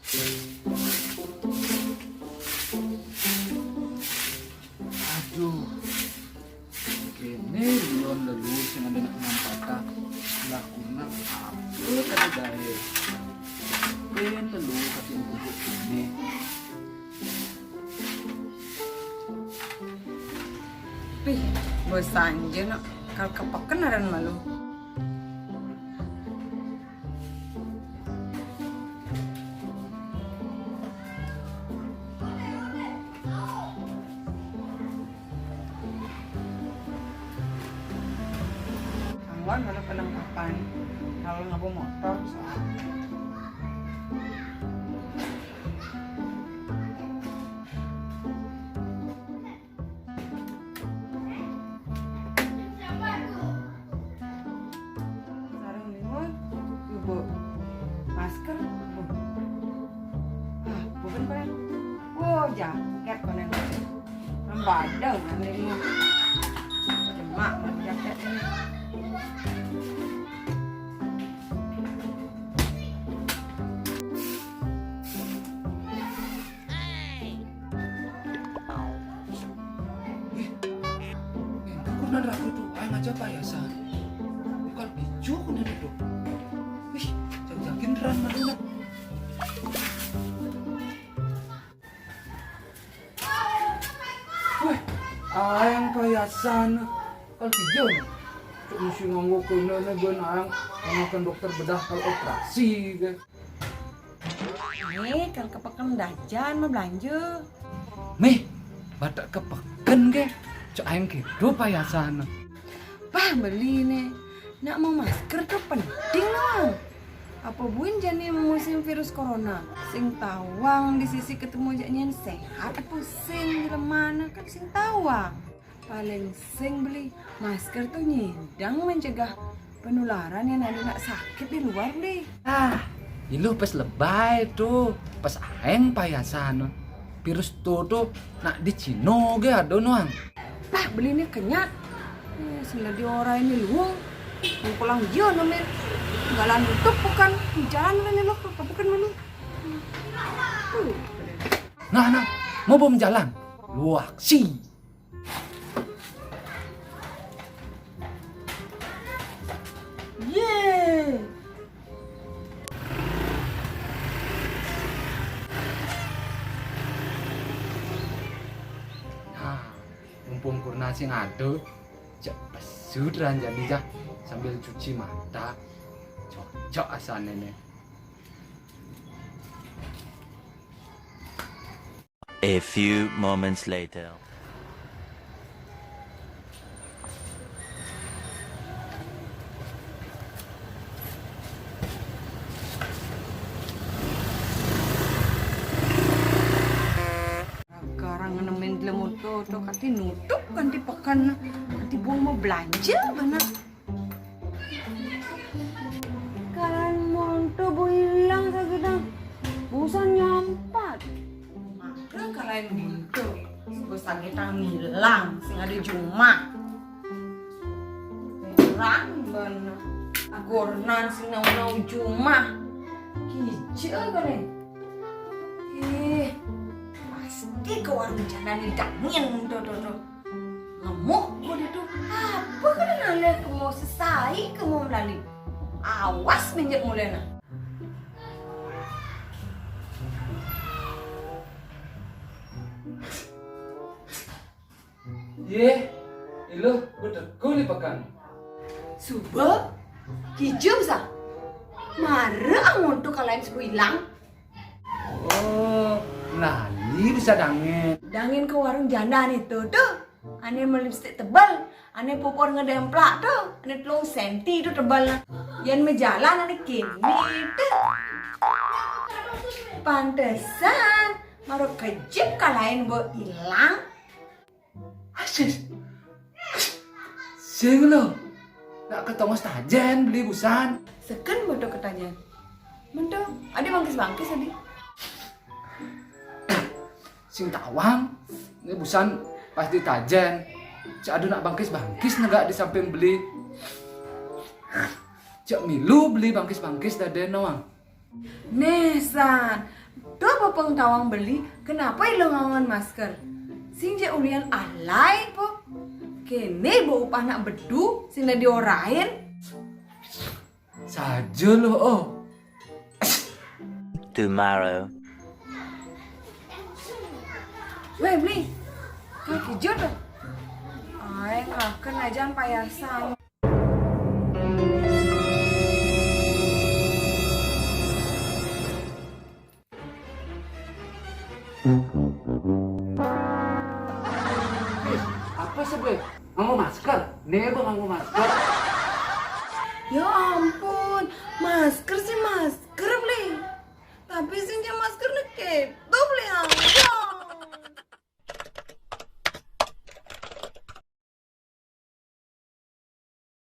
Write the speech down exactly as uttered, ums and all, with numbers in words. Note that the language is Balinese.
Aduh. Kéné lion lelu sing ada nak ngampaka. Lah kurna apa tadi gaé. Pén lelu kati guguk ini. Pih, bosan ja nak kal kepeken aran malu. Anggon mana penangkapan kalau ngabo motor soal. Sarung limun, ibu masker, ibu. Ah, bukan, bukan. Wow, jaket konen. Nambadeng ane limun. Cuma jaket ini. Ih, enggak kurnan ragu tuh, aing aja payasan. Bukan ijo kurnan itu. Ih, jang-jangkin ran mana. Weh, aing payasan. Kalau ijo nih, cuk mesti nganggo kena nih gue aing, nganggo dokter bedah kalau operasi kan. Nih, kal kepeken dajan mah belanja. Mih, batak kepeken ke? Cok aing kitu payasan. Pah, beli nih. Nak mau masker tuh penting loh. Apa buin jani musim virus corona? Sing tawang di sisi ketemu jak nyen sehat apa sing di lemana kan sing tawang. Paling sing beli masker tuh nyidang mencegah penularan yang ada nak sakit di luar beli. Ah, iluh pas lebay tuh, pas aeng payasan. Virus tuh tuh nak di Cino ge ada nuang. Pah, beli ini kenyat. Eh, sila di orang ini luang. Mau pulang jio namanya. Jalan tutup bukan jalan ini loh, bukan malu. Tuh. Nah, nah, mau bom jalan. Luak si. Ye. Nah, mumpung kurna sing ada, cek pesut ranjani jah sambil cuci mata. Cocok asane nih. A few moments later. Garang nemen dlem oto, oto kati nutup kanti pekan, kanti buang mau belanja mana. Kalan monto bo ilang sagedang. Busan nyampat. Maka kalain monto. Bo sagedang ilang, sing ada jumah. Terang bener. Agornan sing nau-nau jumah. Kicil kali. Ih, pasti ke warung jana nih dangin tuh, tuh, tuh. Ngemuk gua dia tuh. Apa kena nalih ke mau sesai ke mau melali. Awas minjek mulai nah. Ye, iluh, betul kuli pekan. Suba, kijum sa. Mare amun tu kalain suba ilang. Oh, lali bisa dangin. Dangin ke warung janda nih tuh, tuh. Ane melipstik tebal, ane pupur ngedemplak tuh, ane telung senti tuh tebal. Yan mejalan ane kini tuh. Pantesan, maro kejip kalain bo ilang. Asis. Sing lo. Nak ketongos tajen beli busan. Seken bodo ketajen. Mento, ade bangkis-bangkis ade. Sing tawang, ini busan pasti tajen. Cak adu nak bangkis-bangkis negak di samping beli. Cak milu beli bangkis-bangkis daden nawang. Nih, San, Do pepengtawang beli, kenapa ilo nganggon masker? Sing jek ulian alai po? Kene bo upah nak bedu, sing dah diorain. Saja loh, oh. Tomorrow. Weh, Bli. Kaki jut loh. Ai, ngaken aja payasan. Apa sih, Boy? Nganggo masker? Nih, Bang, nganggo masker. Ya ampun, masker sih masker.